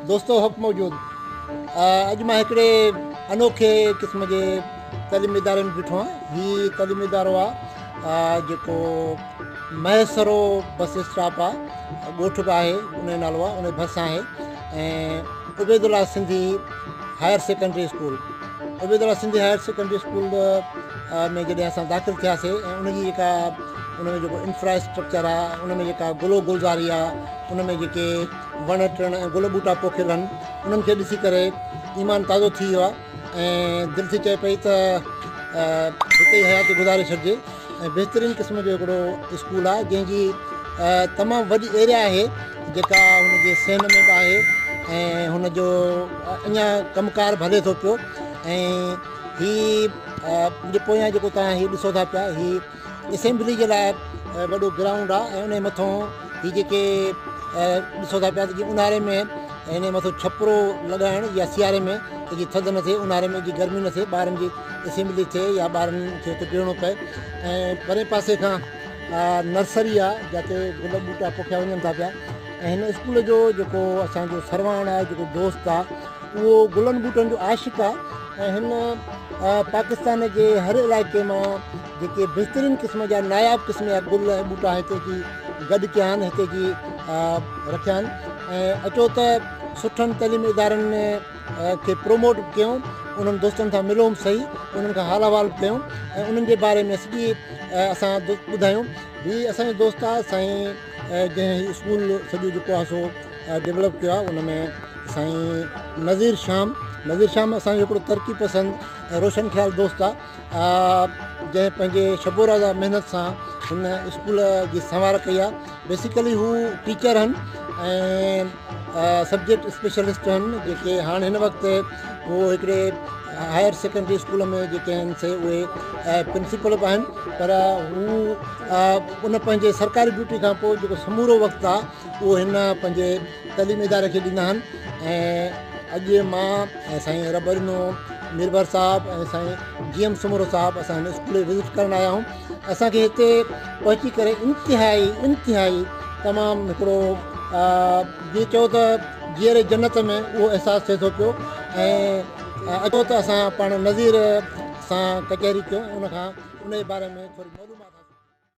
دوستو حق موجود اڄ مان هڪڙي انوکي قسم جي تعليمي اداري ۾ بيٺو آهيان. هي تعليمي ادارو آهي جيڪو مهيسرو بس اسٽاپ آهي، ڳوٺ به آهي ان جو نالو آهي، ان جي ڀرسان آهي ۽ Ubaidullah Sindhi higher secondary school. Ubaidullah Sindhi higher secondary school ۾ جڏهن اسان داخل ٿياسي ۽ ان جي جيڪا ان ۾ جيڪو انفراسٽرڪچر آهي، ان ۾ جيڪا گل و گلزاري آهي، ان ۾ جيڪي وڻ ٽڻ ۽ گل ٻوٽا پوکيل آهن، انهن کي ڏسي ڪري ايمان تازو ٿي ويو آهي ۽ دل ٿي چئي پئي ته هتي ئي حياتي گذاري ڇڏجي. ۽ بهترين قسم جو هڪڙو اسڪول آهي جنهن جي تمام وڏي ايريا آهي جيڪا هن جي صحن ۾ به آهي ۽ هن جو اڃا ڪم ڪار به هلي ٿو پيو. ۽ هي منهنجي پويان جيڪو توهان هي ڏسو ٿا پيا، هي اسيمبلي جي لاء وڏو گرائونڊ آهي ۽ ان جي مٿو هي جيڪي ڏسو ٿا پيا ته جيئن اونهاري ۾ هن جي مٿو ڇپرو لڳائڻ يا سياري ۾ ته جيئن ٿڌ نه ٿئي، اونهاري ۾ جيئن گرمي نه ٿئي، ٻارن جي اسيمبلي ٿئي يا ٻارن کي اتي بيهڻو پئي. ۽ پرئين پاسي کان نرسري آهي جتي گل ٻوٽا پوکيا وڃن ٿا پيا. ۽ هن اسڪول جو جيڪو اسانجو سرواڻ آهي، جيڪو دوست آهي، اهو گلن ٻوٽن جو عاشق آهي ۽ هن پاڪستان جي هر علائقي مان جيڪي بهترين قسم جا ناياب قسم جا گل ۽ ٻوٽا هتي جي گڏ ڪيا آهن، هتي جي رکيا آهن. ۽ اچو ته سٺن تعليمي ادارن کي پروموٽ ڪيون، انهن دوستن سان ملون به سهي، انهن کان حال احوال به ڪيون ۽ انهن جي باري ۾ سڄي اسان ٻڌايون. هي اسانجو دوست آهي سائين، جنهن هي اسڪول سڄو جيڪو آهي سو ڊيولپ ڪيو آهي، ان ۾ سائين نذير شام. نذير شام اسانجو هڪڙو ترقي پسند ۽ روشن خيال دوست آهي جنهن پنهنجي شب و روزه محنت سان هن اسڪول جي سنوار ڪئي آهي. بيسيڪلي هو ٽيچر آهن ۽ سبجيڪٽ اسپيشلسٽ آهن، جيڪي هاڻ هن وقت هو هڪڙي هائر سيڪنڊري اسڪول ۾ جيڪي آهن سي اهي پرنسپل به آهن، پر هو ان پنهنجي سرڪاري ڊيوٽي کان پوء جيڪو سمورو وقت آهي اهو هن پنهنجي تعليمي اداري کي ڏيندا آهن. ۽ اڄ مان ۽ سائين ربڏنو ميربحر صاحب ۽ سائين جي ايم سومرو صاحب اسان هن اسڪول جي وزٽ ڪرڻ آيا آهيون. اسان کي هتي پهچي ڪري انتهائي انتهائي تمام هڪڙو جيئن چئو ته جيئري جنت ۾ اهو احساس ٿئي ٿو پيو. ۽ اچو ته اسان پاڻ نذير سان ڪچهري ڪيون، ان کان ان جي باري ۾ ٿوري معلومات.